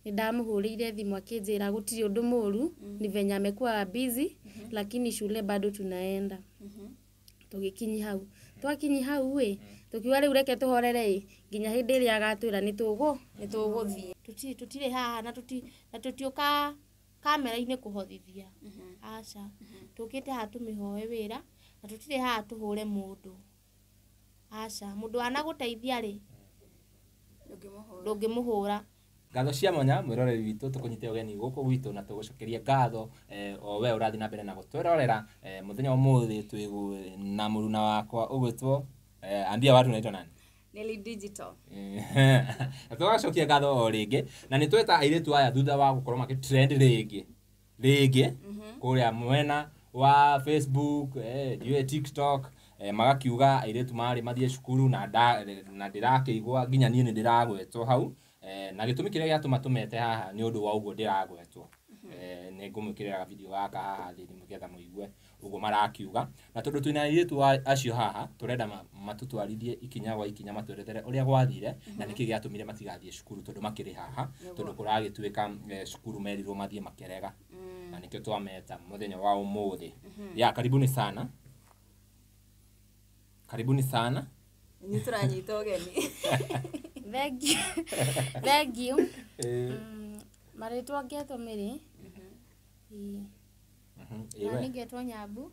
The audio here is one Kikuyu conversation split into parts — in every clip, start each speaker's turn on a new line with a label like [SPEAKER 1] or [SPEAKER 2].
[SPEAKER 1] Nĩ ndamũhũrĩire thimũ akĩnjĩra gũtirĩ ũndũ mũru, ni venye amekuwa busy, lakini shule bado tunaenda. Tũgĩkinyi hau, twakinyi hau ĩ, tũkiuga rĩu reke tũhorere ĩ nginya hĩndĩ ĩrĩa agatwĩra nĩ tũgũthiĩ. Tũtirĩ haha na tũtiũka kamera-inĩ kũhothithia, aca. Tũkĩte haha tũmĩhoe wĩra na tũtirĩ haha tũhũre mũndũ, aca. Mũndũ wanagũteithia rĩ, ndũngĩmũhũra.
[SPEAKER 2] Ngatho cia mwanya, mwĩroreri witũ, tũkũnyite ũgeni gũkũ gwitũ na tũgũcokeria ngatho o we ũrathiĩ na mbere na gũtwĩrorera. Mũthenya wa ũmũthĩ twĩ na mũruna wakwa ũgwĩtwo, ambia watu unaitwa nani?
[SPEAKER 3] Nelly Digital.
[SPEAKER 2] Na tũgacokia ngatho o rĩngĩ na nĩ tweta airĩtu aya thutha wa gũkorwo makĩ trend rĩngĩ rĩngĩ kũrĩa mwena wa Facebook, ndiũĩ TikTok, magakiuga airĩtu marĩ mathiĩ cukuru na ndĩrakĩigua nginya niĩ nĩ ndĩragwetwo hau, na gĩtũmi kĩrĩa gĩatũma tũmete haha nĩ ũndũ wa ũguo ndĩragwetwo. Nĩ ngũmwĩkĩrĩra video gaka haha thĩ nĩgetha mũigue ũguo marakiuga, na tondũ twĩna airĩtu acio haha, tũrenda matũtwarithie ikinya gwa ikinya, matwerethere ũrĩa gwathire na nĩkĩ gĩatũmire matigathiĩ cukuru, tondũ makĩrĩ haha, tondũ kũragĩtuĩka cukuru merirwo mathiĩ makĩrega, na nĩkĩo twameta mũthenya wa ũmũthĩ. Ya karibuni sana, karibuni sana.
[SPEAKER 3] Nĩ tũranyita ũgeni.
[SPEAKER 1] Thank you, thank you. Marĩtwa ngetwo Mĩrĩ. Ĩĩ. Na
[SPEAKER 2] Ĩwe.
[SPEAKER 1] Nĩ ngetwo Nyambu.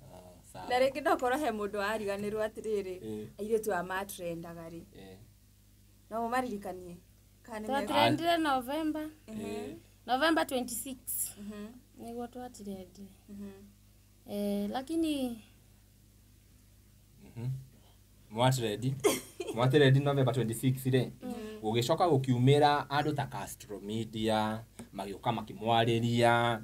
[SPEAKER 2] Ah, sawa.
[SPEAKER 3] Na rĩngĩ no korwo he mũndũ wariganĩrwo atĩrĩrĩ, airĩtu aya matrendaga rĩ, no ũmaririkanie kana nĩ
[SPEAKER 1] Twatrendire November, November 26 nĩguo twatrendire, lakini
[SPEAKER 2] Mwatrendi November 26 rĩ, gũgĩcoka gũkiumĩra andũ ta Castro Media magĩũka makĩmwarĩria.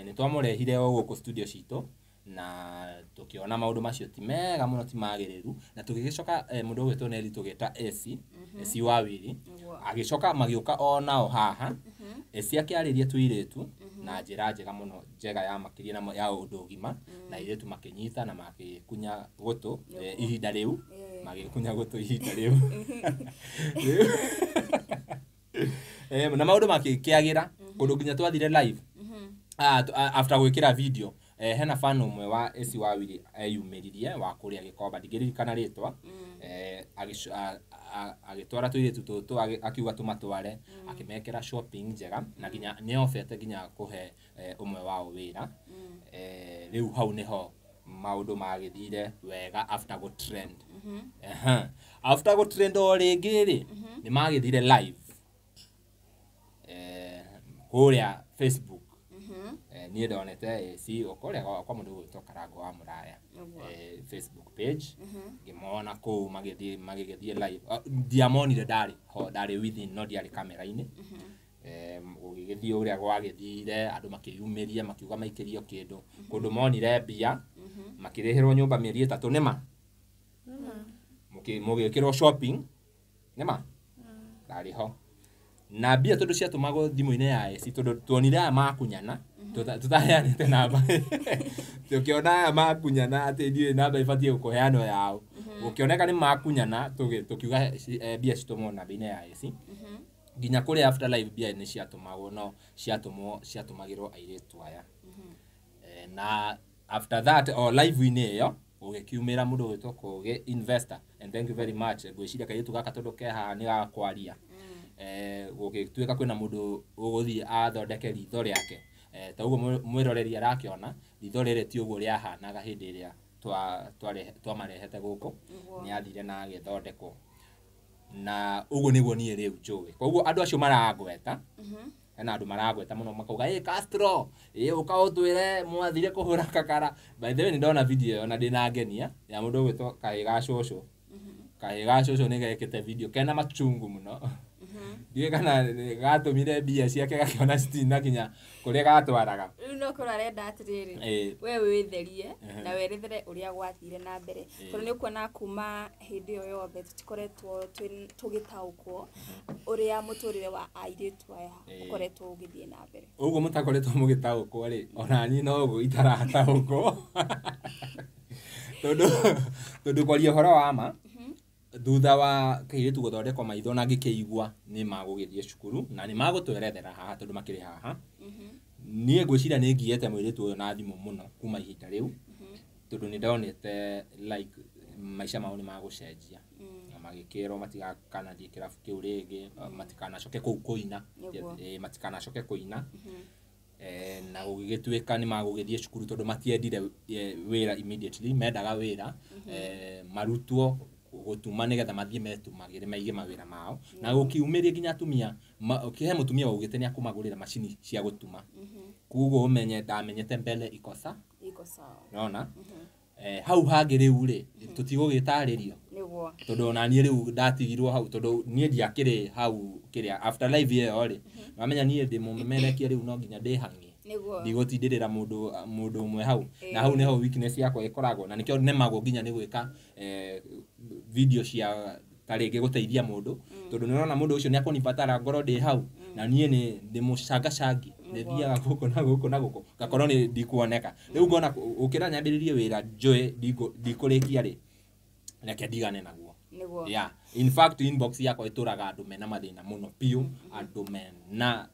[SPEAKER 2] Nĩ twamũrehire o gũkũ studio citũ na tũkĩona maũndũ macio ti mega mũno, ti magĩrĩru, na tũgĩgĩcoka, mũndũ ũgwĩtwo Neli tũgĩta AC, AC Wawiri. Agĩcoka magĩũka o nao haha, AC akĩarĩria tũirĩtu na njĩra njega mũno, njega ya makĩria na ya ũndũ ũgima, na airĩtu makĩnyita na makĩkunya gũtũ ihinda rĩu. Magĩkunya gũtũ ihinda rĩu. Na maũndũ makĩagĩra kũndũ nginya twathire live. After gwĩkĩra video, hena fan ũmwe wa AC Wawiri eyumĩririe wa kũrĩa Gĩkomba, ndingĩririkana rĩtwa, agĩtwara tũirĩtu tũtũ, akiuga tũmatware, akĩmekĩra shopping njega na nginya nĩ ofete nginya kũhe ũmwe wao wĩra. Rĩu hau nĩho maũndũ magĩthire wega after go trend. Aha. After go trend o rĩngĩ rĩ, nĩ magĩthire live kũrĩa Facebook. Niĩ ndonete AC kũrĩa kwa mũndũ ũgwĩtwo Karango wa Mũraya, Facebook page, ngĩmona kũu magĩthiĩ magĩgĩthiĩ live. Ah, ndiamonire, ndarĩ ho, ndarĩ within, no ndiarĩ kamera-inĩ. Gũgĩgĩthiĩ ũrĩa gwagĩthire, andũ makĩyumĩria makiuga maikĩrio kĩndũ kũndũ monire mbia, makĩrĩhĩrwo nyũmba mĩeri 3, nĩma mũgĩkĩrwo shopping, nĩma ndarĩ ho na mbia tondũ ciatũmagwo thimũ-inĩ ya AC, tondũ tuonire aya makunyana tũtaheanĩte namba, tũkĩona aya makunyana atĩ ndiũĩ namba ĩbatiĩ kũheanwo yao, gũkĩoneka nĩ makunyana, tũkiuga mbia citũmwo namba-inĩ ya AC nginya kũrĩa after live mbia nĩ ciatũmagwo, no ciatũmwo ciatũmagĩrwo airĩtu aya. Na after that o live-inĩ ĩyo gũgĩkiumĩra mũndũ ũgwĩtwo Kũgĩ Investor, and thank you very much. Ngwĩciria kairĩtu gaka tondũ ke haha nĩ gakwaria. Gũgĩtuĩka kwĩna mũndũ ũgũthiĩ athondeke ritho rĩake. Ta ũguo mwĩroreri arakĩona, ritho rĩrĩ ti ũguo rĩahanaga hĩndĩ ĩrĩa twamarehete gũkũ. Nĩ athire na agĩthondekwo, na ũguo nĩguo niĩ rĩu njũĩ. Koguo andũ acio marangweta, hena andũ maragweta mũno makauga, "Ĩ Castro, ĩ ũka ũtwĩre mwathire kũhũra kakara." By the way, nĩ ndona video ĩyo na ndĩna ngenia ya mũndũ ũgwĩtwo Kahĩ ga Cũcũ. Kahĩ ga Cũcũ nĩ gekĩte video kena machungu mũno, ndiũĩ kana nĩ gatũmire mbia ciake gakĩona citinakinya kũrĩa gatwaraga.
[SPEAKER 3] Rĩu no korwo arenda atĩrĩrĩ, we wĩtherie na werethere ũrĩa gwathire na mbere, tondũ nĩ ũkuona kuma hĩndĩ ĩyo yothe tũtikoretwo tũgĩtaũkwo ũrĩa mũtũrĩre wa airĩtu aya ũkoretwo ũgĩthiĩ na mbere.
[SPEAKER 2] Ũguo mũtakoretwo mũgĩtaũkwo rĩ, ona niĩ no ũguo itarataũkwo, tondũ kwaria ũhoro wa ma. Thutha wa kairĩtu gũthondekwo maitho na ngĩkĩigua nĩ magũgĩthiĩ cukuru na nĩ magũtwerethera haha tondũ makĩrĩ haha. Niĩ ngwĩciria nĩ ngiĩte mũirĩtu ũyũ na thimũ mũno kuma ihinda rĩu, tondũ nĩ ndonete like maica mao nĩ magũcenjia na magĩkĩrwo matigakanathiĩ kĩrabu kĩu rĩngĩ, matikanacoke kũu kũina, matikanacoke kũina. Na gũgĩgĩtuĩka nĩ magũgĩthiĩ cukuru tondũ matiendire wĩra immediately, mendaga wĩra marutwo gũtuma nĩgetha mathiĩ metumagĩre maige mawĩra mao. Na gũkiumĩria nginya atumia, he mũtumia waugĩte nĩ akũmagũrĩra macini cia gũtuma. Koguo ũmenye ndamenyete mbele iko sawa.
[SPEAKER 3] Iko sawa.
[SPEAKER 2] Nona? Hau hangĩ rĩu rĩ, tũtigũgĩtarĩrio.
[SPEAKER 3] Nĩguo.
[SPEAKER 2] Tondũ ona niĩ rĩu ndatigirwo hau, tondũ niĩ ndiakĩrĩ hau kĩrĩa after live ĩyo rĩ, wamenya niĩ ndĩ mũmemerekia rĩu no nginya ndĩhang'e.
[SPEAKER 3] Nĩguo.
[SPEAKER 2] Ndigũtindĩrĩra mũndũ ũmwe hau. Na hau nĩho weakness yakwa ĩkoragwo, na nĩkĩo nemagwo nginya nĩ gwĩka video cia ta rĩngĩ gũteithia mũndũ, tondũ nĩũrona mũndũ ũcio nĩakũnibatara ngorwo ndĩ hau, na niĩ nĩ ndĩ mũcangacangi, nĩthiaga gũkũ na gũkũ na gũkũ, ngakorwo nĩ ndikuoneka. Rĩu ngona ũkĩra nyambĩrĩrie wĩra njũĩ ndikũrĩkia rĩ, reke ndigane naguo.
[SPEAKER 3] Nĩguo.
[SPEAKER 2] Yeah. In fact inbox yakwa ĩtũraga andũ mena mathĩna mũno biũ, andũ mena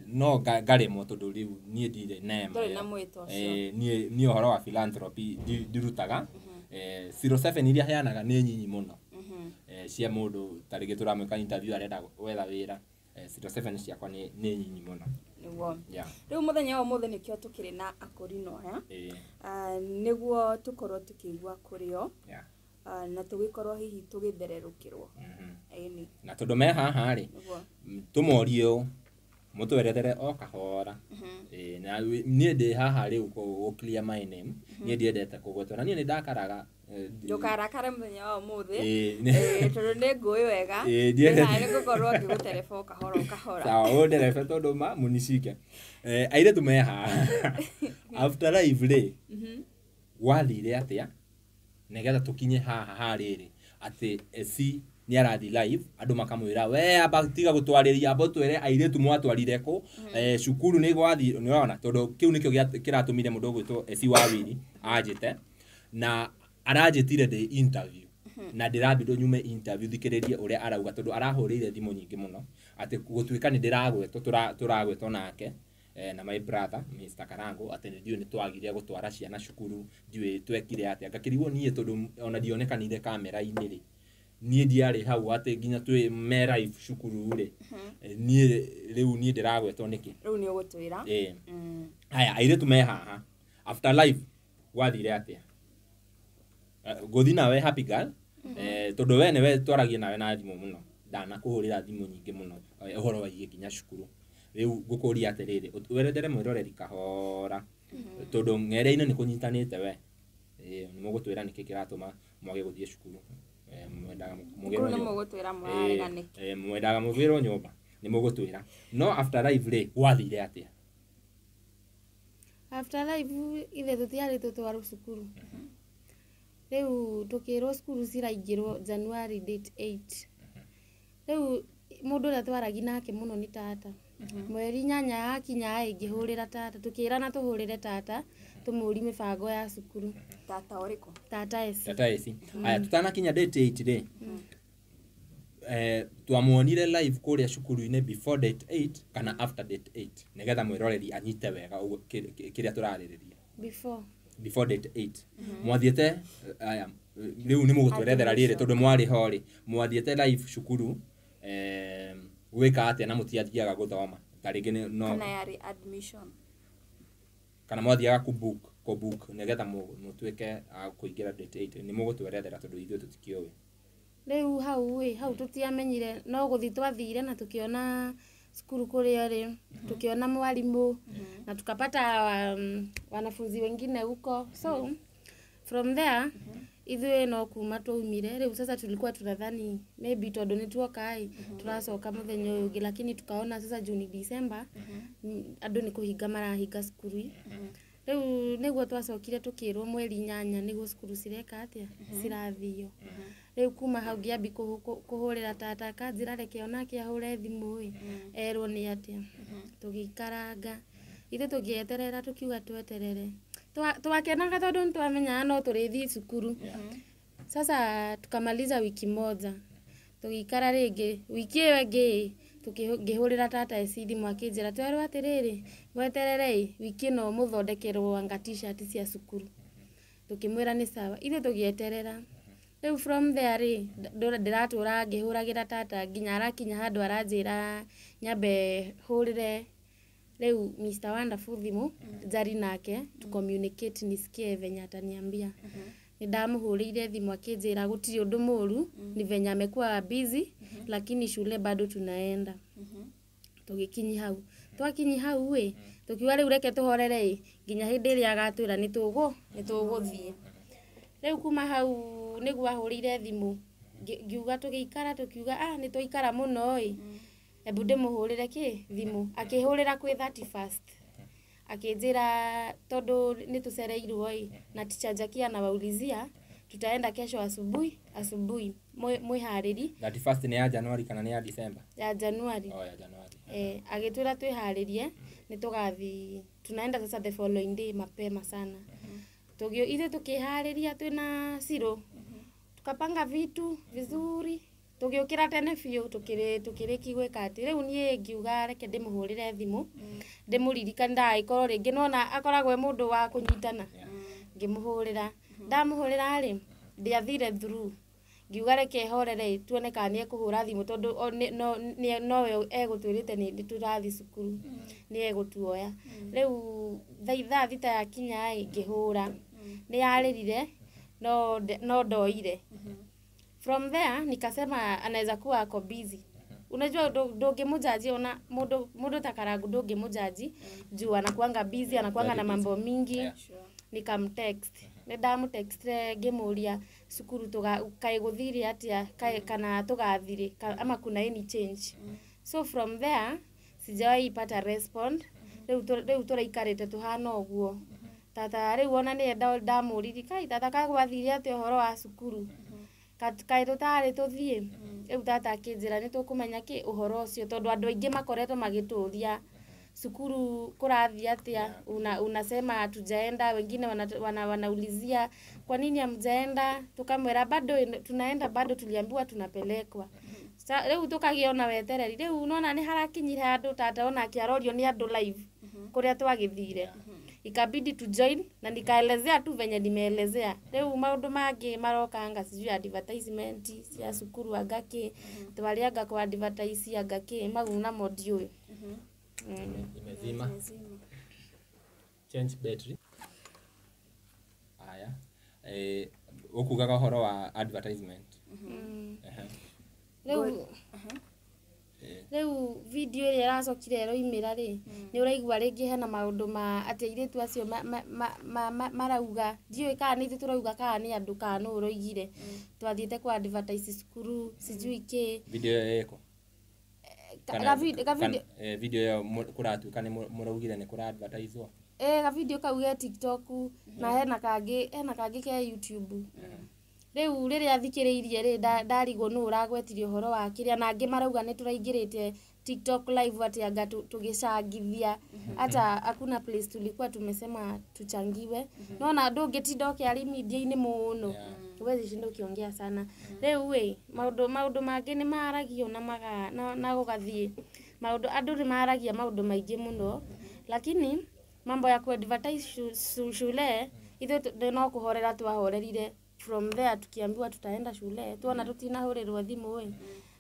[SPEAKER 2] no ngaremwo tondũ rĩu niĩ ndirĩ nema.
[SPEAKER 3] Ndũrĩ na mwĩto ũcio.
[SPEAKER 2] Niĩ ũhoro wa philanthropy ndirutaga. 07 iria heanaga nĩ nyinyi mũno. Cia mũndũ ta rĩngĩ tũramwĩka interview arenda gwetha wĩra, 07 ciakwa nĩ nyinyi mũno.
[SPEAKER 3] Nĩguo.
[SPEAKER 2] Yeah.
[SPEAKER 3] Rĩu mũthenya wa ũmũthĩ nĩkĩo tũkĩrĩ na akũrinũ aya. Nĩguo tũkorwo tũkĩigua kũrĩo.
[SPEAKER 2] Yeah.
[SPEAKER 3] Na tũgĩkorwo hihi tũgĩthererũkĩrwo. Ĩni.
[SPEAKER 2] Na tondũ me haha rĩ, tũmorie ũũ, mũtwerethere o kahora. Na niĩ ndĩ haha rĩu gũ clear my name. Niĩ ndiendete kũgwetwo na niĩ nĩ ndakaraga.
[SPEAKER 3] Ndũkarakare mũthenya wa ũmũthĩ. Tondũ nĩ ngũĩ wega.
[SPEAKER 2] Ndiendete.
[SPEAKER 3] Nĩ ngũkorwo ngĩgũtereba o kahora o kahora.
[SPEAKER 2] Sawa, ũnderebe tondũ ma mũnicike. Airĩtu me haha. After live rĩ, gwathire atĩa nĩgetha tũkinye haha harĩrĩ atĩ Esi nĩ arathiĩ live andũ makamwĩra we amba tiga gũtwarĩria, amba ũtwĩre airĩtu mwatwarire kũ, cukuru nĩ gwathiĩ, nĩũrona tondũ kĩu nĩkĩo kĩratũmire mũndũ ũgwĩtwo Esi Wawiri anjĩte, na aranjĩtire ndĩ interview na ndĩrambirwo nyume interview thikĩrĩrie ũrĩa arauga tondũ arahũrĩire thimũ nyingĩ mũno atĩ gũtuĩka nĩ ndĩragwetwo, tũragwetwo nake na my brother Mr. Karango atĩ ndiũĩ nĩ twagire gũtwara ciana cukuru, ndiũĩ twekire atĩa, ngakĩrigwo niĩ tondũ ona ndionekanire kamera-inĩ rĩ, niĩ ndiarĩ hau atĩ nginya twĩ me live cukuru rĩ, niĩ rĩu niĩ ndĩragwetwo nĩkĩ?
[SPEAKER 3] Rĩu nĩ ũgũtwĩra.
[SPEAKER 2] Haya, airĩtu me haha after live gwathire atĩa? Ngũthiĩ nawe Happy Girl, tondũ we nĩwe twaragia nawe na thimũ mũno, ndanakũhũrĩra thimũ nyingĩ mũno ũhoro waigie nginya cukuru. Rĩu ngũkũria atĩrĩrĩ, werethere mwĩroreri kahora, tondũ ng'ere-inĩ nĩ kũnyitanĩte we. Nĩ mũgũtwĩra nĩkĩ kĩratũma mwage gũthiĩ cukuru. Mwendaga mũgĩrwo
[SPEAKER 3] Cukuru nĩ
[SPEAKER 2] nyũmba.
[SPEAKER 3] mũgũtwĩra mũrarega nĩkĩ?
[SPEAKER 2] Mwendaga mũgĩrwo nyũmba, nĩ mũgũtwĩra. No after live rĩ, gwathire atĩa?
[SPEAKER 1] After live ithe tũtiarĩ tũtwarwo cukuru. Rĩu tũkĩrwo cukuru ciraingĩrwo January date 8. Rĩu mũndũ ũrĩa twaragia nake mũno nĩ tata. Mweri 8 yakinya ĩ ngĩhũrĩra tata, tũkĩrana tũhũrĩre tata tũmũrie mĩbango ya cukuru.
[SPEAKER 3] Tata ũrĩkũ?
[SPEAKER 1] Tata Esi.
[SPEAKER 2] Tata Esi. Aya, tũtanakinya date 8 rĩ, twamuonire live kũrĩa cukuru-inĩ before date 8 kana after date 8 nĩgetha mwĩroreri anyite wega ũguo kĩrĩa tũrarĩrĩria.
[SPEAKER 1] Before.
[SPEAKER 2] Before date 8. Mwathiĩte, aya, rĩu nĩ mũgũtwerethera rĩrĩ tondũ mwarĩ ho rĩ, mwathiĩte live cukuru gwĩka atĩa na mũtiathiaga gũthoma? Ta rĩngĩ nĩ no
[SPEAKER 3] Kana yarĩ admission.
[SPEAKER 2] Kana mwathiaga kũbook nĩgetha mũtuĩke a kũingĩra date 8. Nĩ mũgũtwerethera tondũ ithuĩ tũtikĩũĩ.
[SPEAKER 1] Rĩu hau ĩ, hau tũtiamenyire, no gũthiĩ twathire na tũkĩona cukuru kũrĩa rĩ, tukiona mwalimu na tukapata wanafunzi wengine huko. So from there ithuĩ no kuma twaumire. Rĩu sasa tulikuwa tunadhani maybe tondũ nĩ tuoka ĩ, tũracoka mũthenya ũyũ ũngĩ, lakini tukaona sasa juu ni December, andũ nĩ kũhinga marahinga cukuru. Rĩu nĩguo twacokire tũkĩrwo mweri 8 nĩguo cukuru cireka atĩa, cirathio. Rĩu kuma hau ngĩambi kũhũrĩra tata akanjĩra reke onake ahũre thimũ ĩ, erwo nĩ atĩa. Tũgĩikaranga ithuĩ tũgĩeterera tũkiuga tweterere. Twakenaga tondũ nĩ twamenyaga no tũrĩthiĩ cukuru. Sasa tukamaliza wiki moja, tũgĩikara rĩngĩ wiki ĩyo ĩngĩ, ngĩhũrĩra tata eci thimũ akĩnjĩra twerwo atĩrĩrĩ, mweterere wiki ĩno mũthondekerwo anga t-shirt cia cukuru. Tũkĩmwĩra nĩ sawa, ithuĩ tũgĩeterera. Rĩu from there rĩ, ndĩratũra ngĩhũragĩra tata nginya arakinya handũ aranjĩra nyambe hũrĩre rĩu Mr. Wonderful thimũ, njari nake to communicate nisikie venye ataniambia. Nĩ ndamũhũrĩire thimũ akĩnjĩra gũtirĩ ũndũ mũru, ni venye amekuwa busy, lakini shule bado tunaenda. Tũgĩkinyi hau, twakinyi hau ĩ, tũkiuga rĩu reke tũhorere ĩ nginya hĩndĩ ĩrĩa agatwĩra nĩ tũgũthiĩ. Rĩu kuma hau nĩguo ahũrĩire thimũ, ngiuga tũgĩikara tũkiuga ah nĩ twaikara mũno ĩ, ebu ndĩmũhũrĩre kĩ thimũ. Akĩhũrĩra kwĩ 31st akĩnjĩra tondũ nĩ tũcereirwo ĩ, na teacher Jackie anawaulizia tutaenda kesho asubuhi asubuhi, mwĩharĩri.
[SPEAKER 2] 31st nĩ ya January kana nĩ ya December?
[SPEAKER 1] Ya January.
[SPEAKER 2] Oh, ya January.
[SPEAKER 1] Agĩtwĩra twĩharĩrie nĩ tũgathiĩ, tunaenda sasa the following day mapema sana. Ithuĩ tũkĩharĩria twĩna Ciro, tukapanga vitu vizuri, tũgĩũkĩra tene biũ, tũkĩrĩki gwĩka atĩ rĩu niĩ ngiuga reke ndĩmũhũrĩre thimũ ndĩmũririkanie ndagagĩkorwo rĩngĩ nĩwona akoragwo e mũndũ wa kũnyitana. Ngĩmũhũrĩra, ndamũhũrĩra rĩ, ndiathire through, ngiuga reke horere tuone kana nĩ ekũhũra thimũ tondũ nowe egũtwĩrĩte nĩ tũrathiĩ cukuru, nĩ egũtuoya. Rĩu thaa thita yakinya ĩ, ngĩhũra, nĩ yarĩrire no ndoire. From there nikasema anaweza kuwa ako busy. Unajua ndũngĩmũjaji ona mũndũ ta Karangu ndũngĩmũjaji juu anakuanga busy, anakuanga na mambo mingi. Nikamtext, nĩ ndamũtextire ngĩmũria cukuru kaĩ gũthire atĩa, kana tũgathire ama kuna any change. So from there sijawahi pata respond. Rĩu tũraikarĩte tũhana ũguo. Tata rĩu ona nĩ ndamũririe kai tata kagwathire atĩa ũhoro wa cukuru, kaĩ tũtarĩ tũthiĩ. Rĩu tata akĩnjĩra nĩ tũkũmenya kĩ ũhoro ũcio tondũ andũ aingĩ makoretwo magĩtũria cukuru kũrathiĩ atĩa, unasema hatujaenda, wengine wanaulizia kwa nini hamjaenda, tukamwĩra bado tunaenda, bado tuliambiwa tunapelekwa. Rĩu tũkagĩa ona wetereri. Rĩu nona nĩ harakinyire handũ tata ona akĩarorio nĩ andũ live kũrĩa twagĩthire, ikabidi to join na nikaelezea tu venye nimeelezea. Rĩu maũndũ mangĩ marokanga sijui advertisement cia cukuru anga kĩ, twarĩanga kwa advertise anga kĩ, mau namo ndiũĩ.
[SPEAKER 2] Imezima. Change battery. Aya. Ũkugaga ũhoro wa advertisement.
[SPEAKER 1] Rĩu video ĩrĩa ĩracokire ĩroimĩra rĩ, nĩ ũraigua rĩngĩ hena maũndũ ma atĩ airĩtu acio marauga, ndiũĩ kana nĩ ithuĩ tũrauga kana nĩ andũ kana nũ ũroigire, twathiĩte kwa advertise cukuru sijui kĩ.
[SPEAKER 2] Video ĩyo ĩkũ? Video ĩyo kũratuĩka nĩ mũraugire nĩ kũra advertise.
[SPEAKER 1] Ga video kau ge TikTok na hena kangĩ ke YouTube. Rĩu rĩrĩa thikĩrĩirie rĩ, ndarigwo nũ ũragwetirie ũhoro wa kĩrĩa, na angĩ marauga nĩ tũraingĩrĩte TikTok live atĩ anga tũgĩcangithia, hata hakuna place tulikuwa tumesema tuchangiwe. Nona ndũngĩtinda ũkĩaria media-inĩ mũno, huwezi shinda ukiongea sana. Rĩu ĩ maũndũ mangĩ nĩ maragio na gũgathiĩ maũndũ, andũ nĩ maragia maũndũ maingĩ mũno, lakini mambo ya kuadvertise shule ithuĩ no kũhorera twahorerire. From there tukiambiwa tutaenda shule, tuona tutinahũrĩrwo thimũ ĩ,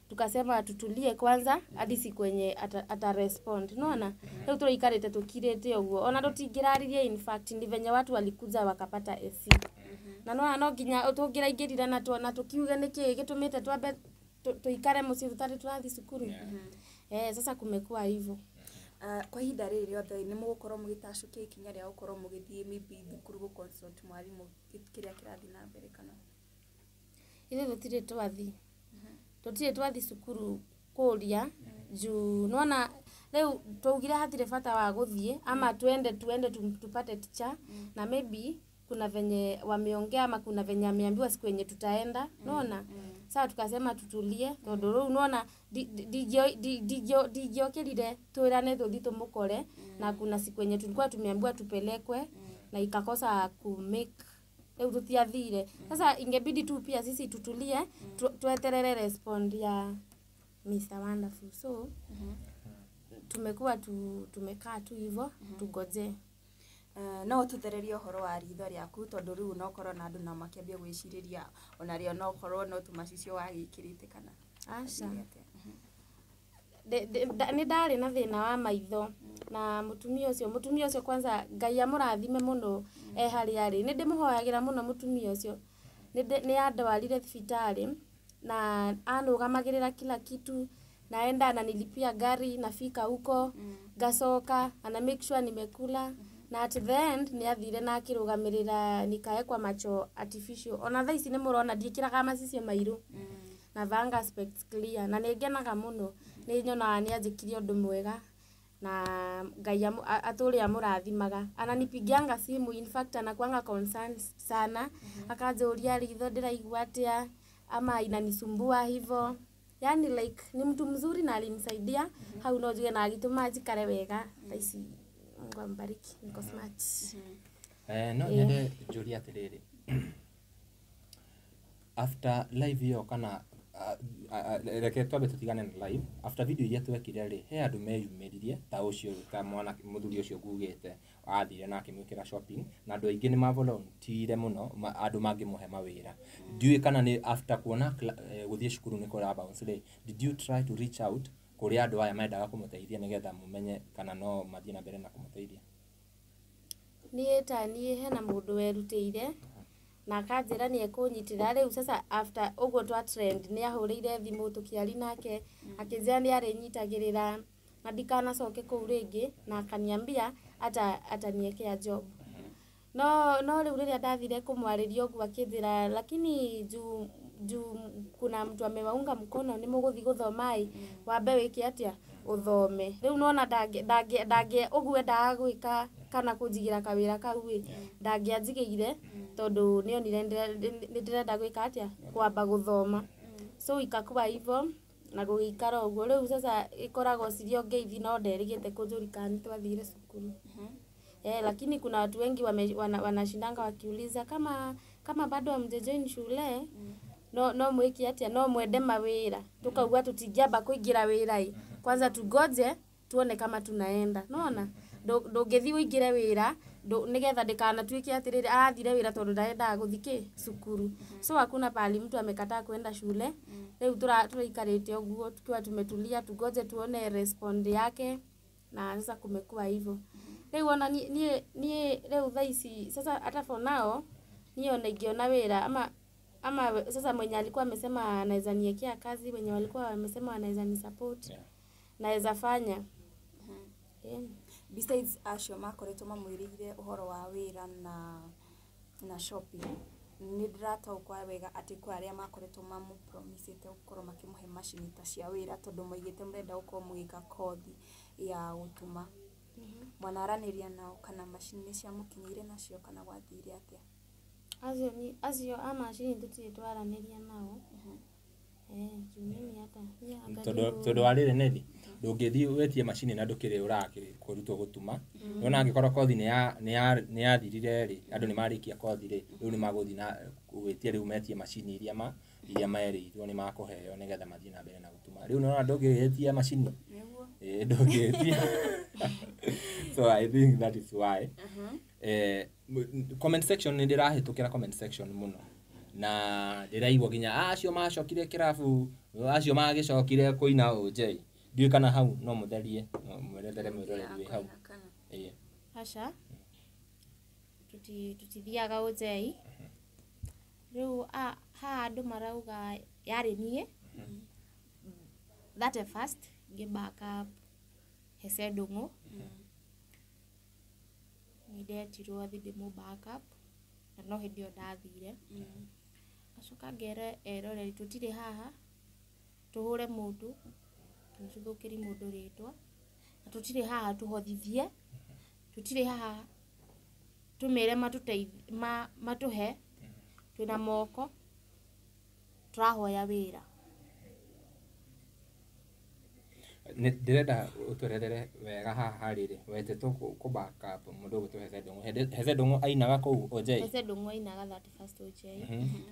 [SPEAKER 1] tukasema tutulie kwanza hadi siku yenye ata respond. Unaona rĩu tũraikarĩte tũkirĩte ũguo, ona tũtingĩraririe. In fact ni venye watu walikuja wakapata AC na nona no nginya tũngĩraingĩrire na tũkiuge nĩkĩ gĩtũmĩte twambe tuikare mũciĩ tũtarĩ tũrathiĩ cukuru. Sasa kumekuwa hivyo.
[SPEAKER 3] Kwa ihinda rĩrĩ rĩothe nĩ mũgũkorwo mũgĩtacũkia ikinya rĩa gũkorwo mũgĩthiĩ maybe thukuru gũ consult mwarimũ kĩrĩa kĩrathiĩ na mbere kana?
[SPEAKER 1] Ithuĩ tũtirĩ twathiĩ cukuru kũria juu nona rĩu twaugire hatirĩ bata wa gũthiĩ, ama tuende tupate teacher na maybe kuna venye wameongea ama kuna venye ameambiwa siku yenye tutaenda, unaona. Sasa tukasema tutulie tondu riu unaona ndingĩokĩrire twĩrane tũthiĩ tũmũkore, na kuna siku yenye tulikuwa tumeambiwa tupelekwe na ikakosa ku make. Rĩu tũtiathire. Sasa ingebidi tu pia sisi tutulie, tweterere respond ya Mr. Wonderful. So tumekuwa tumekaa tu hivyo tugoje.
[SPEAKER 3] No tuthererie ũhoro wa ritho rĩaku tondũ rĩu no korwo na andũ na makĩambia gwĩcirĩria ona rĩo no korwo no tũmacicio wagĩkĩrĩte kana
[SPEAKER 1] aca. Nĩ ndarĩ na thĩna wa maitho na mũtumia ũcio kwanza Ngai amũrathime mũno e harĩa arĩ. Nĩ ndĩmũhoyagĩra mũno mũtumia ũcio. Nĩ andwarire thibitarĩ na anũgamagĩrĩra kila kitu, naenda ananilipia gari nafika huko ngacoka ana make sure nimekula na at the end nĩ athire na akĩrũgamĩrĩra nikaekwa macho artificial. Ona thaa ici nĩ mũrona ndiĩkĩraga macicio mairũ na vanga specs clear na nĩ ngenaga mũno. Nĩ nyonaga nĩ anjĩkire ũndũ mwega na Ngai atũre amũrathimaga. Ananipigianga simu, in fact anakuanga concerned sana, akanjũria ritho ndĩraigua atĩa ama inanisumbua hivo. Yani like ni mtu mzuri na alinisaidia hau no njuge na agĩtũma njikare wega. Thaa ici Mungu ambariki, niko smart.
[SPEAKER 2] No nyende njũrie atĩrĩrĩ, after live ĩyo kana reke twambe tũtigane na live, after video iria twekire rĩ, he andũ meyumĩririe ta ũcio ta mwana mũthuri ũcio ngugĩte athire na akĩmwĩkĩra shopping na andũ aingĩ nĩ mavolunteer mũno andũ mangĩmũhe mawĩra. Ndiũĩ kana nĩ after kuona gũthiĩ cukuru nĩ kũra bounce rĩ, did you try to reach out kũrĩ andũ aya mendaga kũmũteithia nĩgetha mũmenye kana no mathiĩ na mbere na kũmũteithia?
[SPEAKER 1] Niĩ ta niĩ hena mũndũ werutĩire na akanjĩra nĩ ekũnyitĩra. Rĩu sasa after ũguo twa trend nĩ ahũrĩire thimũ tũkĩaria nake akĩnjĩra nĩ arĩnyitagĩrĩra na ndikanacoke kũu rĩngĩ na akaniambia ataniekea job. No rĩu rĩrĩa ndathire kũmwarĩria ũguo akĩnjĩra lakini juu kuna mtu amewaunga mkono nĩ mũgũthiĩ gũthoma ĩ wambe wĩke atĩa ũthome. Rĩu nona ndangĩ ũguo endaga gwĩka kana kũnjigĩra kawĩra kau ĩ ndangĩanjigĩire tondũ nĩonire nĩ ndĩrenda gwĩka atĩa kwamba gũthoma. So ikakuwa hivyo na gũgĩikara ũguo. Rĩu sasa ĩkoragwo cirĩ o ngeithi no nderĩgĩte kũnjũria kana nĩ twathire cukuru. Lakini kuna watu wengi wanashindanga wakiuliza kama bado hamjajoin shule no mwĩke atĩa no mwende mawĩra. Tukauga tũtingĩamba kũingĩra wĩra ĩ kwanza tugoje tuone kama tunaenda. Nona ndũngĩthiĩ ũingĩre wĩra nĩgetha ndĩkanatuĩke atĩrĩrĩ arathire wĩra tondũ ndarendaga gũthiĩ kĩ cukuru. So hakuna pahali mtu amekataa kwenda shule. Rĩu tũraikarĩte ũguo tukiwa tumetulia tugoje tuone respond yake na sasa kumekuwa hivyo. Rĩu ona niĩ rĩu thaa ici sasa hata for now niĩ ona ingĩona wĩra ama sasa mwenye alikuwa amesema anaweza niekea kazi, wenye walikuwa wamesema wanaweza ni support, naweza fanya.
[SPEAKER 3] Besides acio makoretwo mamwĩrĩire ũhoro wa wĩra na shopping, nĩ ndĩrataũkwo wega atĩ kwĩ arĩa makoretwo mamũpromisĩte gũkorwo makĩmũhe macini ta cia wĩra tondũ maigĩte mũrenda gũkorwo mũgĩka kothi ya gũtuma. Mwanaranĩria nao kana macini nĩ ciamũkinyĩire nacio kana gwathire atĩa?
[SPEAKER 1] Acio a macini tũtirĩ twaranĩria nao. Juu mimi hata
[SPEAKER 2] tondũ wa rĩrĩ Nelly ndũngĩthiĩ wĩtie macini na ndũkĩrĩ ũrakĩrutwo gũtuma. Nĩwona angĩkorwo kothi nĩ yathirire rĩ, andũ nĩ marĩkia kothi rĩ, rĩu nĩ magũthiĩ na gwĩtia rĩu metie macini iria merĩirwo nĩ makũheo nĩgetha mathiĩ na mbere na gũtuma. Rĩu nĩwona ndũngĩgĩtia macini ndũngĩgĩtia. So I think that is why comment section nĩ ndĩrahĩtũkĩra comment section mũno na ndĩraigua nginya acio macokire kĩrabu acio magĩcokire kũina OJ. Ndiũĩ kana hau no mũtherie mwerethere mwĩroreri wĩ hau.
[SPEAKER 4] Aca tutithiaga OJ. Rĩu haha andũ marauga yarĩ niĩ that first ngĩ back up Hece Ndung'u. Nĩ ndetirwo thiĩ ndĩmũ back up na no hĩndĩ ĩyo ndathire. Ngacoka ngera eroreri tũtirĩ haha tũhũre mũndũ kana tũthũkĩrie mũndũ rĩtwa na tũtirĩ haha tũhothithie, tũtirĩ haha tũmere matũhe, twĩna moko tũrahoya wĩra.
[SPEAKER 2] Ndĩrenda ũtwerethere wega haha rĩrĩ wetĩtwo kũ back up mũndũ ũgwĩtwo Heze Ndung'u. Heze Ndung'u ainaga kũu OJ.
[SPEAKER 4] Heze Ndung'u ainaga 31st OJ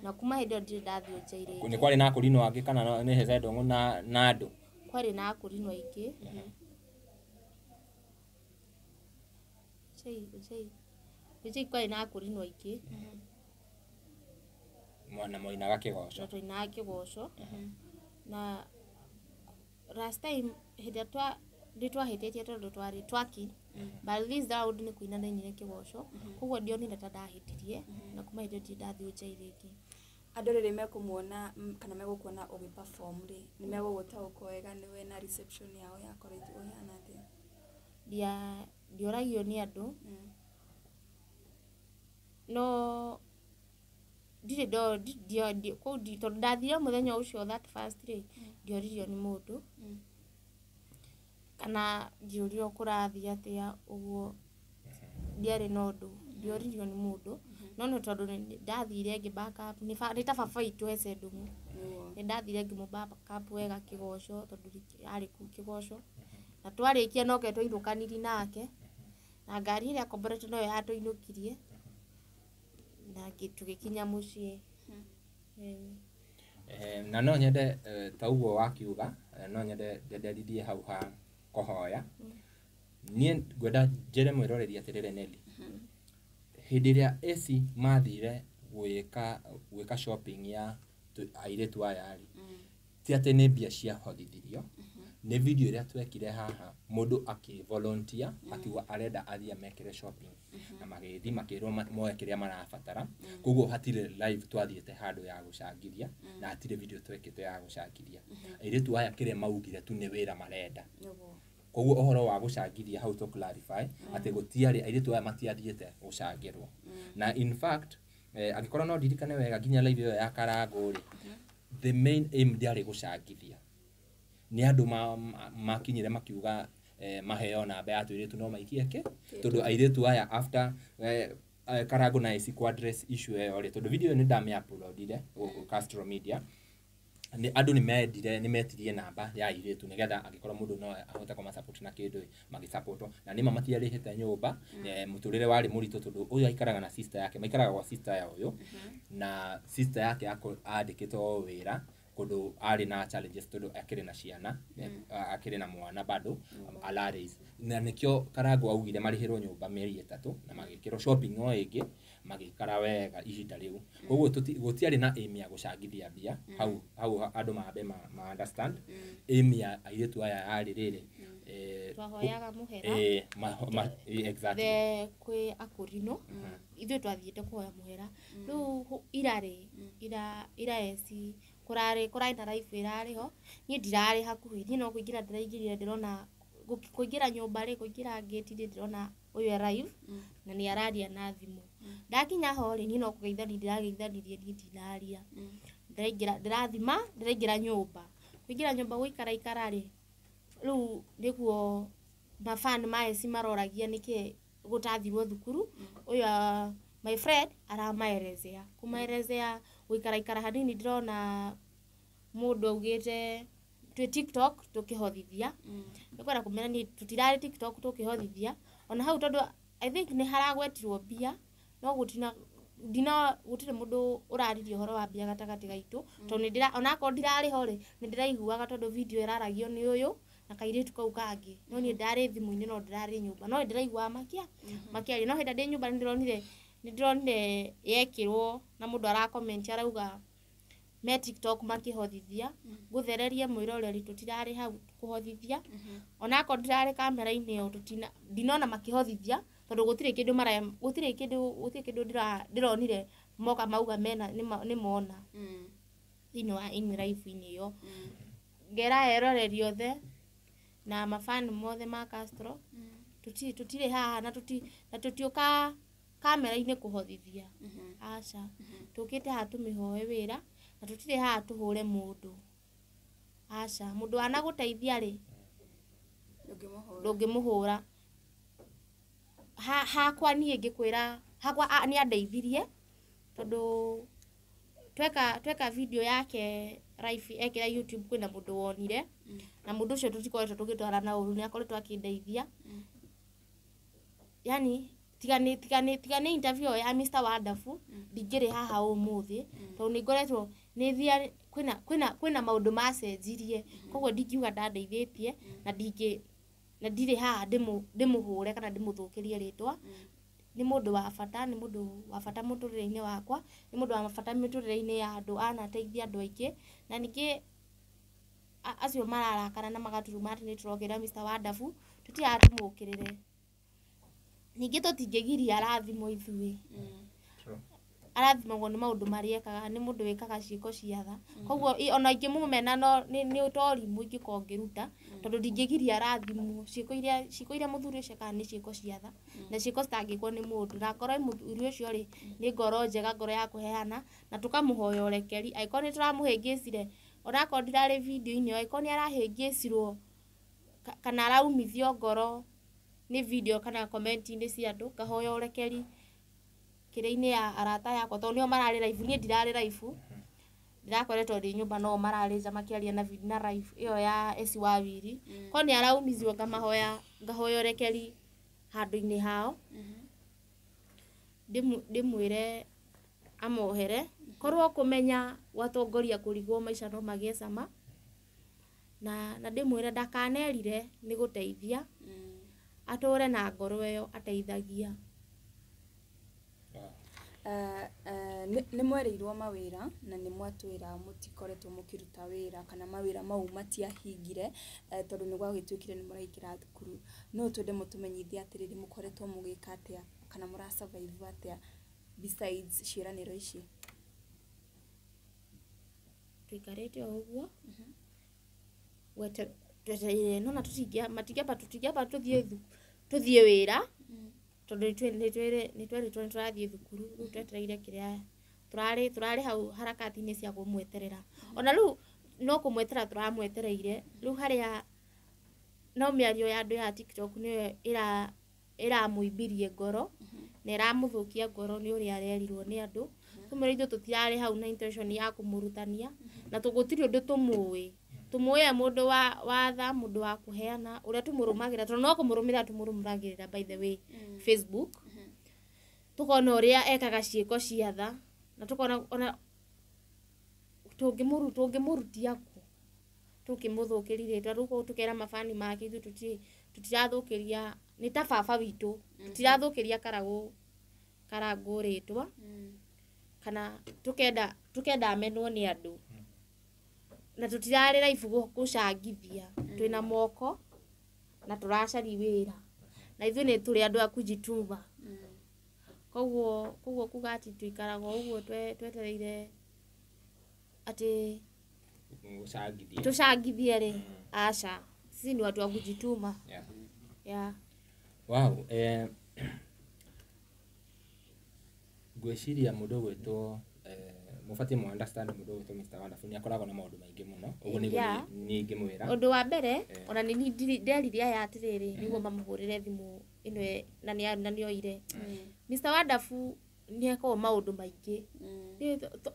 [SPEAKER 4] na kuma hĩndĩ ĩyo ndirĩ ndathiĩ OJ rĩngĩ.
[SPEAKER 2] Nĩ kwarĩ na akũrinũ angĩ kana nĩ Heze Ndung'u na andũ?
[SPEAKER 4] Kwarĩ na akũrinũ aingĩ. OJ kwarĩ na akũrinũ aingĩ.
[SPEAKER 2] Mwana moinaga kĩgoco.
[SPEAKER 4] Na twainaga kĩgoco. Na last time hĩndĩ ĩrĩa nĩ twahĩtĩtie tondũ twarĩ twaki but this round nĩ kũina ndainire kĩgoco koguo ndionire ta ndahĩtirie na kuma hĩndĩ ĩyo ndirĩ ndathiĩ OJ rĩngĩ.
[SPEAKER 3] Andũ rĩrĩ mekũmuona kana megũkuona ũgĩ perform rĩ, nĩ megũgũtaũkwo wega nĩwe na reception yao yakoretwo ĩhana atĩa?
[SPEAKER 4] Ndioragio nĩ andũ no ndirĩ kũu tondũ ndathire mũthenya ũcio that first rĩ ndioririo nĩ mũndũ kana ngĩũrio kũrathiĩ atĩa ũguo ndiarĩ na ũndũ ndioririo nĩ mũndũ no nĩ tondũ ndathire ngĩ back up nĩ ta baba witũ Heze Ndung'u nĩ ndathire ngĩmũ back up wega kĩgoco tondũ arĩ kũu kĩgoco na twarĩkia noke twainũkaniri nake na ngari ĩrĩa akomborete noyo yatũinũkirie na tũgĩkinya mũciĩ.
[SPEAKER 2] Na no nyende ta ũguo wakiuga no nyende ndenderithie hau ha kũhoya. Niĩ ngwenda njĩre mwĩroreri atĩrĩrĩ Nelly, hĩndĩ ĩrĩa AC mathire gwĩka shopping ya airĩtu aya rĩ, ti atĩ nĩ mbia ciahothithirio, nĩ video ĩrĩa twekire haha mũndũ akĩ volunteer akiuga arenda athiĩ amekĩre shopping na magĩthiĩ makĩrwo moe kĩrĩa marabatara. Koguo hatirĩ live twathiĩte handũ ya gũcangithia na hatirĩ video twekĩte ya gũcangithia. Airĩtu aya kĩrĩa maugire tu nĩ wĩra marenda. Koguo ũhoro wa gũcangithia hau tũ clarify atĩ gũtiarĩ airĩtu aya matiathiĩte gũcangĩrwo. Na in fact angĩkorwo no ndirikane wega nginya live ĩyo ya Karangũ rĩ, the main aim ndĩarĩ gũcangithia. Nĩ andũ makinyire makiuga maheo namba ya tũirĩtu no maikie kĩ tondũ airĩtu aya after Karangũ na AC ku address issue ĩyo rĩ, tondũ video ĩyo nĩ ndamĩ-uploadire gũkũ Castro Media, nĩ andũ nĩ mendire nĩ metirie namba ya airĩtu nĩgetha angĩkorwo mũndũ no ahote kũma support na kĩndũ magĩsupportwo na nĩma matiarĩhĩte nyũmba. Mũtũrĩre warĩ mũritũ tondũ ũyũ aikaraga na sister yake, maikaraga gwa sister ya ũyũ na sister yake andĩkĩtwo o wĩra kũndũ arĩ na challenges tondũ akĩrĩ na ciana, akĩrĩ na mwana bado ala raise, na nĩkĩo Karangũ augire marĩhĩrwo nyũmba mĩeri 3 na magĩkĩrwo shopping o ĩngĩ magĩikara wega ihinda rĩu. Koguo gũtiarĩ na aim ya gũcangithia mbia hau andũ mambe ma understand aim ya airĩtu aya yarĩ rĩrĩ
[SPEAKER 4] twahoyaga mũhera
[SPEAKER 2] exactly
[SPEAKER 4] kwĩ akũrinũ ithuĩ twathiĩte kũhoya mũhera rĩu irarĩ ira AC kũrarĩ na live ĩrarĩ ho niĩ ndirarĩ hakuhĩ niĩ no kũingĩra ndĩraingĩrire ndĩrona kũingĩra nyũmba rĩ kũingĩra gate rĩ ndĩrona ũyũ e live na nĩ araria na thimũ. Ndakinya ho rĩ niĩ no kũgeithania ndĩrageithanirie niĩ ndinaria ndĩraingĩra ndĩrathima ndĩraingĩra nyũmba kũingĩra nyũmba gũikara ikara rĩ rĩu nĩguo mafan ma AC maroragia nĩkĩ gũtathirwo thukuru ũyũ my friend aramaerezea kũmaerezea gũikara ikara hanini ndĩrona mũndũ augĩte twĩ TikTok tũkĩhothithia nĩkwenda kũmera niĩ tũtirarĩ TikTok tũkĩhothithia ona hau tondũ I think nĩ haragwetirwo mbia no gũtina ndina gũtirĩ mũndũ ũraririe ũhoro wa mbia gatagatĩ gaitũ tondũ nĩ onakorwo ndirarĩ ho rĩ nĩ ndĩraiguaga tondũ video ĩraragio nĩ ũyũ na kairĩtu kau kangĩ no niĩ ndarĩ thimũ-inĩ no ndĩrarĩ nyũmba no ndĩraiguaga makĩaria no hĩndĩ ndĩ nyũmba nĩ ndĩronire yekĩrwo na mũndũ ara comment arauga me TikTok makĩhothithia ngũthererie mwĩroreri tũtirarĩ hau kũhothithia onakorwo ndirarĩ kamera-inĩ ĩyo ndinona makĩhothithia tondũ gũtirĩ kĩndũ gũtirĩ kĩndũ ndĩronire moka mauga mena nĩ mona thĩinĩ wa in live-inĩ ĩyo. Ngera eroreri othe na mafan mothe ma Castro tũtirĩ haha na tũtiũka kamera-inĩ kũhothithia aca tũkĩte haha tũmĩhoe wĩra na tũtirĩ haha tũhũre mũndũ aca mũndũ wanagũteithia rĩ ndũngĩmũhũra hakwa niĩ ngĩkwĩra hakwa nĩ andeithirie tondũ tweka video yake live ekĩra YouTube kwĩna mũndũ wonire na mũndũ ũcio tũtikoretwo tũgĩtwarana ũru, nĩ akoretwo akĩndeithia. Yani tiga nĩ interview ya Mr Wonderful ndingĩrĩ haha ũmũthĩ, tondũ nĩ ngoretwo nĩ thia kwĩna maũndũ macenjirie, koguo ndingiuga ndandeithĩtie na ndingĩ na ndirĩ haha ndĩmũhũre kana ndĩmũthũkĩrie rĩtwa. Nĩ mũndũ wa bata, nĩ mũndũ wa bata mũtũrĩre-inĩ wakwa, nĩ mũndũ wa bata mĩtũrĩre-inĩ ya andũ, anateithia andũ aingĩ. Na ningĩ acio mararakara na magaturuma atĩ nĩ tũrokĩrĩra Mr Wonderful, tũtiaga tũmũkĩrĩre. Ningĩ tũtingĩgiria arathimwo ithuĩ. Arathimagwo nĩ maũndũ marĩa ekaga, nĩ mũndũ wĩkaga ciĩko cia tha. Koguo ona ingĩmũmena no nĩ ũtorimũ ingĩkorwo ngĩruta, tondũ ndingĩgiria arathimwo. Ciĩko iria mũthuri ũcio ekaga nĩ ciĩko cia tha, na ciĩko citangĩkwo nĩ mũndũ. Na akorwo mũthuri ũcio rĩ, nĩ ngoro njega, ngoro ya kũheana, na tũkamũhoya ũrekeri. Angĩkorwo nĩ tũramũhĩngĩcire, onakorwo ndirarĩ video-inĩ ĩyo, angĩkorwo nĩ arahĩngĩcirwo kana araumithio ngoro nĩ video kana comment-inĩ cia andũ, ngahoya ũrekeri kĩrĩa-inĩ ya arata yakwa, tondũ nĩo mararĩ live, niĩ ndirarĩ live, ndirakoretwo ndĩ nyũmba, no mararĩ nja makĩaria na live ĩyo ya Esi Wawiri. Korwo nĩ araumithio ngamahoya, ngahoya ũrekeri handũ-inĩ hao, ndĩmwĩre amohere. Korwo kũmenya gwatongoria kũrigwo maica no magĩe cama, na ndĩmwĩre ndakanerire nĩ gũteithia, atũre na ngoro ĩyo ateithagia.
[SPEAKER 3] Nĩ mwerĩirwo mawĩra na nĩ mwatwĩra mũtikoretwo mũkĩruta wĩra kana mawĩra mau matiahingire, tondũ nĩ gwagĩtuĩkire nĩ mũraingĩra thukuru. No twende mũtũmenyithie atĩrĩrĩ, mũkoretwo mũgĩka atĩa kana mũra survive atĩa besides ciĩranĩro ici?
[SPEAKER 4] Tũikarĩte o ũguo twetereire, nona matingĩamba tũtingĩamba tũthiĩ wĩra, tondũ nĩ tweritwo nĩ tũrathiĩ thukuru. Rĩu twetereire kĩrĩa tũrarĩ hau harakati-inĩ cia kũmweterera. Ona rĩu no kũmweterera tũramwetereire. Rĩu harĩa no mĩario ya andũ ya TikTok nĩyo ĩramũimbirie ngoro na ĩramũthũkia ngoro nĩ ũrĩa arerirwo nĩ andũ. Tũmwĩre ithuĩ tũtirarĩ hau na intention ya kũmũrutania, na gũtirĩ ũndũ tũmũĩ. Tũmũĩ e mũndũ wa tha, mũndũ wa kũheana, ũrĩa tũmũrũmagĩrĩra, tondũ no kũmũrũmĩrĩra tũmũrũmagĩrĩra by the way Facebook, tũkona ũrĩa ekaga ciĩko cia tha, na tũkona ona tũngĩmũrutia kũ, tũkĩmũthũkĩria rĩtwa. Rĩu tũkera mabani make ithuĩ tũtirathũkĩria, nĩ ta baba witũ, tũtirathũkĩria Karangũ rĩtwa, kana tũkenda amenwo nĩ andũ. Na tũtirarĩ live gũcangithia, twĩna moko na tũracaria wĩra, na ithuĩ nĩ tũrĩ andũ a kujituma. Koguo kuga atĩ tũikaraga o ũguo twetereire atĩ tũcangithie rĩ, aca, sisi ni watu wa kujituma. Yeah.
[SPEAKER 2] Wow, ngwĩciria mũndũ ũgwĩtwo mũbatiĩ mu understand mũndũ ũgwĩtwo Mr Wonderful nĩ akoragwo na maũndũ maingĩ mũno, ũguo nĩguo niĩ ingĩmwĩra.
[SPEAKER 4] Ũndũ wa mbere, ona nĩ nderire aya atĩrĩrĩ, nĩguo mamũhũrĩre thimũ ĩno na nĩoire. Mr Wonderful nĩ ekaga maũndũ maingĩ.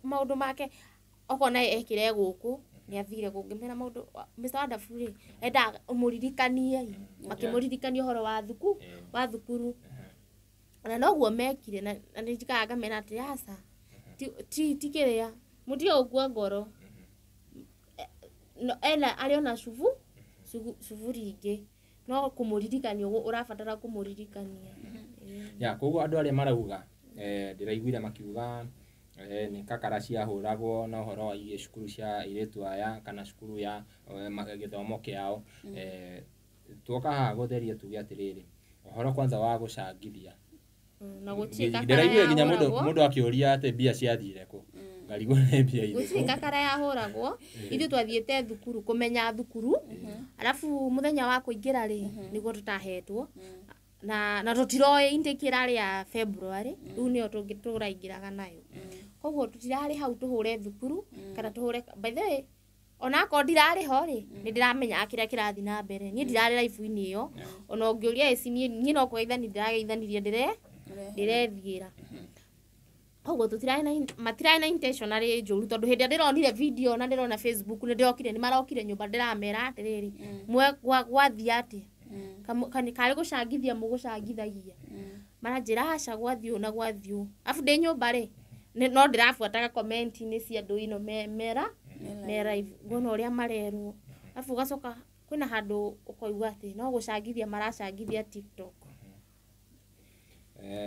[SPEAKER 4] Maũndũ make okona ekĩre gũkũ nĩ athire kũngĩ. Mena maũndũ Mr Wonderful rĩ, endaga ũmũririkanie, makĩmũririkania ũhoro wa wa thukuru. Ona noguo mekire, na nĩ njikaga ngamera atĩ aca, ti kĩrĩa, mũtige gũkua ngoro. Ena arĩ ona cuburi ingĩ, no kũmũririkania ũguo ũrabatara kũmũririkania.
[SPEAKER 2] Ya, koguo andũ arĩa marauga, ndĩraiguire makiuga nĩ kakara ciahũragwo na ũhoro wa igie cukuru cia airĩtu aya kana cukuru ya gĩthomo kĩao. Tuoka haha gũtheria tuge atĩrĩrĩ, ũhoro kwanza wa gũcangithia.
[SPEAKER 4] Na gũtirĩ kakara
[SPEAKER 2] Ndĩraiguire nginya
[SPEAKER 4] yahũragwo.
[SPEAKER 2] mũndũ akĩũria atĩ mbia ciathire kũ. Ngarigwo nĩ mbia irĩkũ.
[SPEAKER 4] Gũtirĩ kakara yahũragwo. Ithuĩ twathiĩte thukuru kũmenya thukuru, arabu mũthenya wa kũingĩra rĩ, nĩguo tũtahetwo. Na tũtiroĩ intake ĩrarĩ ya February, rĩu nĩyo tũraingĩraga nayo. Koguo tũtirarĩ hau tũhũre thukuru kana tũhũre, by the way, onakorwo ndirarĩ ho rĩ, nĩ ndĩramenya kĩrĩa kĩrathiĩ na mbere. Niĩ ndirarĩ live-inĩ ĩyo, ona ũngĩũria ĩci, niĩ no kũgeithania ndĩrageithanirie ndĩrethiĩra. Koguo tũtirarĩ na matirarĩ na intentionally njũru tondũ hĩndĩ ĩrĩa ndĩronire video na ndĩrona Facebook nĩ ndĩrokire nĩ marokire nyũmba ndĩramera atĩrĩrĩ mwe gwathiĩ atĩa karĩ gũcangithia mũgũcangithagia maranjĩra aca gwathiĩ ũũ na gwathiĩ ũũ abu ndĩ nyũmba rĩ no ndĩrabuataga comment-inĩ cia andũ ino mera me live ngona ũrĩa marerwo abu ũgacoka kwĩna handũ ũkoigua atĩ no gũcangithia maracangithia TikTok.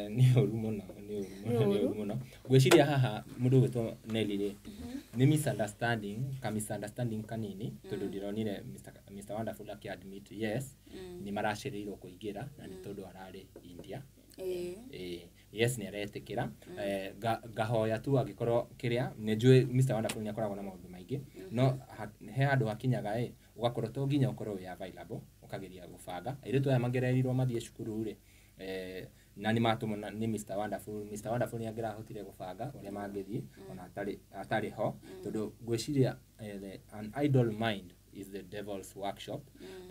[SPEAKER 2] Nĩ ũru mũno, nĩ ũru mũno, nĩ ũru mũno. Ngwĩciria haha mũndũ ũgwĩtwo Nelly rĩ, nĩ misunderstanding, ka misunderstanding kanini, tondũ ndĩronire Mr. Wonderful akĩ-admit yes, nĩ maracereirwo kũingĩra na nĩ tondũ ararĩ India. Yes, nĩ aretĩkĩra. Ngahoya tu angĩkorwo kĩrĩa nĩ njũĩ Mr. Wonderful nĩ akoragwo na maũndũ maingĩ, no he handũ hakinyaga ĩ ũgakorwo to nginya ũkorwo wĩ available, ũkageria gũbanga. Airĩtu aya mangĩrerirwo mathiĩ cukuru rĩ, na nĩ matũmwo nĩ Mr. Wonderful. Mr. Wonderful nĩ angĩrahotire gũbanga ũrĩa mangĩthiĩ ona atarĩ ho, tondũ ngwĩciria an idle mind is the devil's workshop.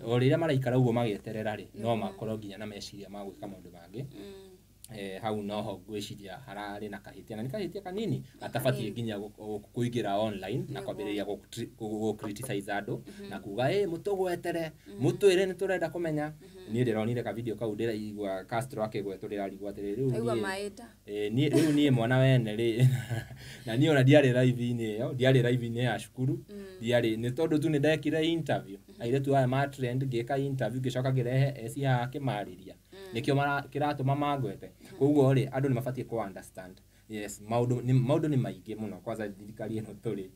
[SPEAKER 2] O rĩrĩa maraikara ũguo magĩeterera rĩ, no makorwo nginya na meciria ma gwĩka maũndũ mangĩ. Hau noho ngwĩciria hararĩ na kahĩtia, na nĩ kahĩtia kanini gatabatiĩ nginya kũingĩra online na kwambĩrĩria gũ criticize andũ na kuga ĩ mũtũgwetere, mũtwĩre nĩ tũrenda kũmenya. Niĩ ndĩronire ka video kau ndĩraigua Castro akĩgwetwo ndĩrarigwo atĩrĩrĩ rĩu niĩ rĩu niĩ mwana wene rĩ na niĩ ona ndiarĩ live-inĩ ĩyo, ndiarĩ live-inĩ ya cukuru, ndiarĩ nĩ tondũ tu nĩ ndekire interview airĩtu aya ma trend, ngĩka interview ngĩcoka ngĩrehe eci haha akĩmarĩria nĩkĩo kĩratũma mangwete. Koguo rĩ andũ nĩ mabatiĩ kũ understand yes, maũndũ nĩ maingĩ mũno, kwanza thirikari ĩno tũrĩ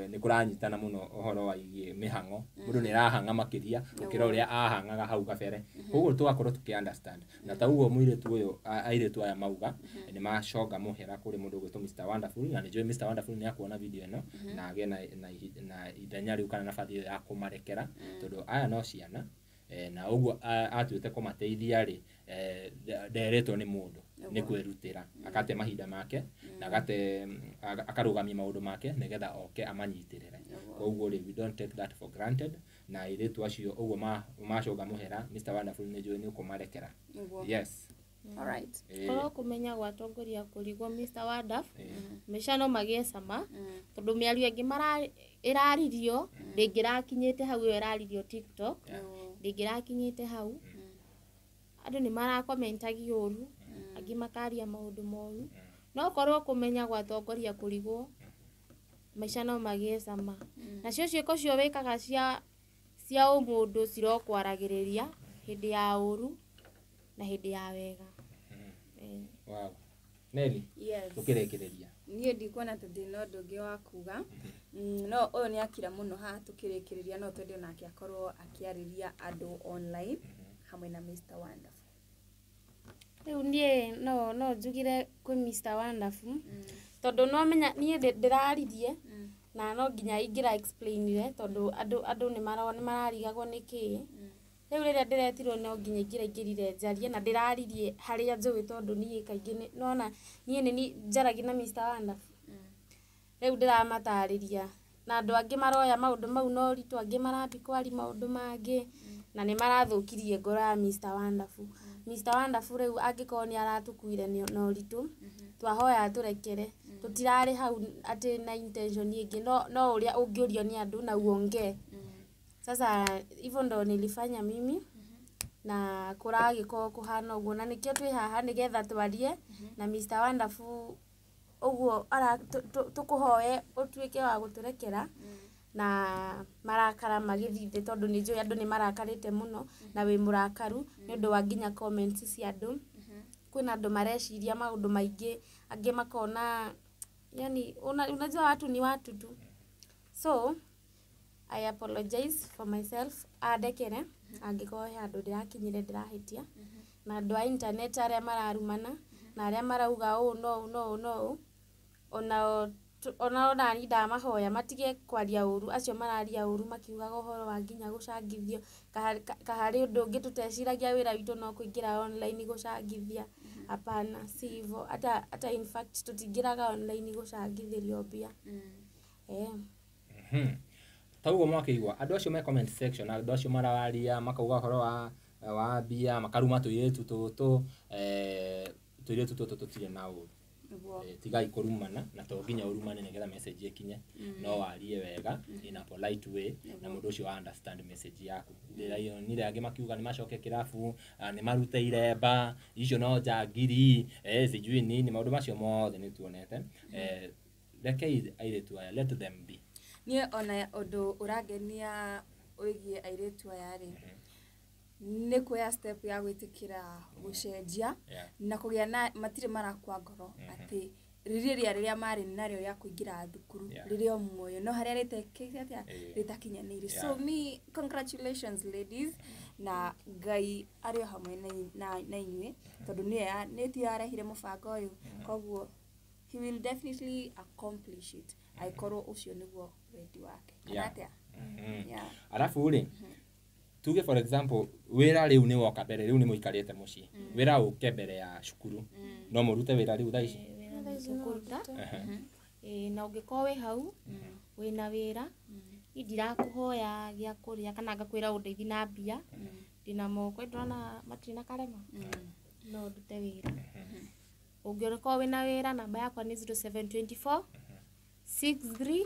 [SPEAKER 2] nĩ kũranyitana mũno ũhoro wa igiĩ mĩhang'o, mũndũ nĩ arahang'a makĩria gũkĩra ũrĩa ahang'aga hau kabere. Koguo tũgakorwo tũkĩ understand na ta ũguo mũirĩtu ũyũ airĩtu aya mauga nĩ maconga mũhera kũrĩ mũndũ ũgwĩtwo Mr. Wonderful, na nĩ njũĩ Mr. Wonderful nĩ akuona video ĩno na agĩe na ithenya rĩu kana nabathi ĩyo ya kũmarekera, tondũ aya no ciana na ũguo atuĩte kũmateithia rĩ nderetwo nĩ mũndũ nĩ kwĩrutĩra akate mahinda make na agate akarũgamia maũndũ make nĩgetha oke amanyitĩrĩre. Koguo rĩ we don't take that for granted, na airĩtu acio ũguo maconga mũhera Mr. Wonderful nĩ njũĩ nĩ ũkũmarekera. Yes.
[SPEAKER 3] All right.
[SPEAKER 4] Korwo kũmenya gwatongoria kũrigwo Mr. Wonderful maica no magĩe cama tondũ mĩario ĩngĩ ĩraririo ndĩngĩrakinyĩte hau, ĩyo ĩraririo TikTok ndĩngĩrakinyĩte hau. Andũ nĩ marakomentagia ũru, angĩ makaria maũndũ moru, no korwo kũmenya gwatongoria kũrigwo maica no magĩe cama. Nacio ciĩko cio wĩkaga cia ũmũndũ cirokwaragĩrĩria hĩndĩ ya ũru na hĩndĩ ya wega.
[SPEAKER 2] Wow. Nelly,
[SPEAKER 3] Yes.
[SPEAKER 2] tũkĩrĩkĩrĩria.
[SPEAKER 3] Niĩ ndikuona ta ndĩna ũndũ ũngĩ wa kuga. No ũyũ nĩ akira mũno haha tũkĩrĩkĩrĩria, no twende onake akorwo akĩarĩria andũ online hamwe na Mr. Wonderful.
[SPEAKER 1] Rĩu niĩ no njugire kwĩ Mr. Wonderful tondũ no menya niĩ ndĩraririe na no nginya ingĩra explainire tondũ andũ nĩ mararigagwo nĩ kĩĩ. Rĩu rĩrĩa ndĩretirwo no nginya ingĩraingĩrire njarie na ndĩraririe harĩa njũĩ tondũ niĩ kaingĩ nona niĩ nĩ njaragia na Mr. Wonderful. Rĩu ndĩramatarĩria na andũ angĩ maroya maũndũ mau na ũritũ, angĩ marambi kwaria maũndũ mangĩ na nĩ marathũkirie ngoro ya Mr. Wonderful. Mr. Wonderful rĩu angĩkorwo nĩ aratukuire na ũritũ, twahoya tũrekere, tũtirarĩ hau atĩ na intention ĩngĩ, no ũrĩa ũngĩũrio nĩ andũ na uongee. Sasa hivyo ndo nilifanya mimi na kũragĩkorwo kũhana ũguo, na nĩkĩo twĩ haha nĩgetha twarie na Mr. Wonderful ũguo tũkũhoe ũtuĩke wa gũtũrekera na marakara magĩthiĩ thĩ, tondũ nĩ njũĩ andũ nĩ marakarĩte mũno na wĩ mũrakaru nĩ ũndũ wa nginya comments cia andũ. Kwĩna andũ mareciria maũndũ maingĩ, angĩ makona yani unajua watu ni watu tu. So I apologize for myself, andekere angĩkorwo he handũ ndĩrakinyire ndĩrahĩtia, na andũ a internet arĩa mararumana na arĩa marauga ũũ no ũũ no ũũ no ũũ, onao nani ndamahoya matige kwaria ũru, acio mararia ũru makiugaga ũhoro wa nginya gũcangithio kaharĩ ũndũ ũngĩ tũteciragia wĩra witũ no kũingĩra online gũcangithia. Hapana, si hivyo. Hata in fact tũtingĩraga online gũcangithĩrio mbia.
[SPEAKER 2] Tauguo mwakĩigua andũ acio me comment section, andũ acio marawaria makauga ũhoro wa mbia, makaruma tũirĩtu tũtũ, tũirĩtu tũtũ tũtirĩ na ũru. Tigai kũrumana na to nginya ũrumane nĩgetha message ĩkinye, no warie wega in a polite way na mũndũ ũcio understand message yaku. Ndĩraionire angĩ makiuga nĩ macoke kĩrabu, nĩ marute iremba icio no njangiri, sijui nini, maũndũ macio mothe nĩ tuonete. Rekei airĩtu aya, let them be.
[SPEAKER 3] Niĩ ona ũndũ ũrangenia wĩgiĩ airĩtu aya rĩ, nĩ kuoya step ya gwĩtĩkĩra gũcenjia na kũgĩa na matirĩ marakua ngoro atĩ rĩrĩa rĩrĩa marĩ narĩo rĩa kũingĩra thukuru rĩrĩ o muoyo no harĩa rĩtekĩte atĩa rĩtakinyanĩire. So me, congratulations ladies, na Ngai arĩ o hamwe na inyuĩ tondũ nĩwe ti yarehire mũbango ũyũ, koguo he will definitely accomplish it angĩkorwo ũcio nĩguo wendi wake. Kana atĩa?
[SPEAKER 2] Arabu rĩ, tuge for example wĩra rĩu nĩ woka mbere, rĩu nĩ mũikarĩte mũciĩ, wĩra ũke mbere ya cukuru, no mũrute wĩra rĩu thaa ici?
[SPEAKER 4] Wĩra nĩ tũkũruta. Na ũngĩkorwo wĩ hau wĩna wĩra, niĩ ndirakũhoya gĩa kũrĩa kana ngakwĩra ũndeithie na mbia, ndĩna moko ndĩrona matirĩ na karema, no ndute wĩra. Ũngĩkorwo wĩna wĩra, namba yakwa nĩ 0724 63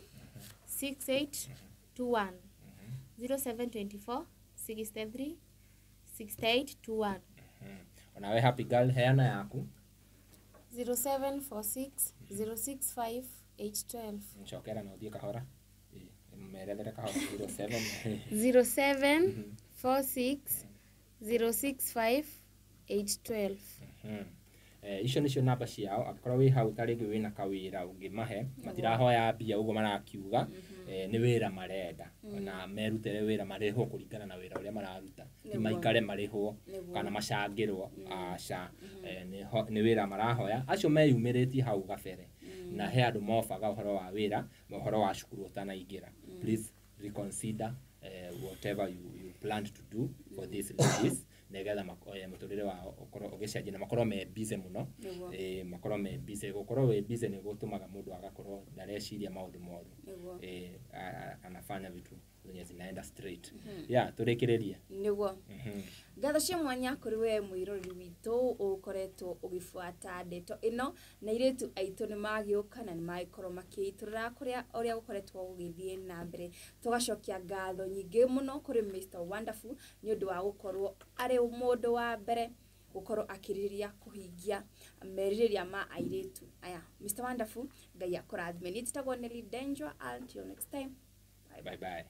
[SPEAKER 4] 68 21, 0724 63 68 21.
[SPEAKER 2] Onawe Happy Girl, heana yaku.
[SPEAKER 1] 0746 065 812.
[SPEAKER 2] Ncokera na ũthiĩ kahora, merethere kahora. 07
[SPEAKER 1] 0746 065 812.
[SPEAKER 2] Icio nĩcio namba ciao. Angĩkorwo wĩ hau ta rĩngĩ wĩna kawĩra ũngĩmahe, matirahoya mbia ũguo marakiuga, nĩ wĩra marenda na merutĩre wĩra marĩhwo kũringana na wĩra ũrĩa mararuta, ti maikare marĩhwo kana macangĩrwo, aca. Nĩ wĩra marahoya acio meyumĩrĩtie hau gabere, na he andũ mobaga ũhoro wa wĩra, ũhoro wa cukuru ũtanaingĩra. Please reconsider whatever you plan to do for these ladies nĩgetha mũtũrĩre wao ũkorwo ũgĩcenjia na makorwo me busy mũno. Makorwo me busy. Gũkorwo wĩ busy nĩ gũtũmaga mũndũ agakorwo ndareciria maũndũ moru, anafanya vitu zenye zinaenda straight. Yeah, tũrĩkĩrĩrie.
[SPEAKER 3] Nĩguo. Ngatho cia mwanya kũrĩ we mwĩroreri witũ ũkoretwo ũgĩbuata ndeto ĩno, na airĩtu aitũ nĩ magĩũka na nĩ magĩkorwo makĩitũrũra kũrĩa ũrĩa gũkoretwo gũgĩthiĩ na mbere. Tũgacokia ngatho nyingĩ mũno kũrĩ Mr Wonderful nĩ ũndũ wa gũkorwo arĩ mũndũ wa mbere gũkorwo akĩrĩrĩria kũhingia merirĩria ma airĩtu aya. Mr Wonderful, Ngai akũrathime. Niĩ njĩtagwo Nelly Denjwa, until next time.
[SPEAKER 2] Bye bye.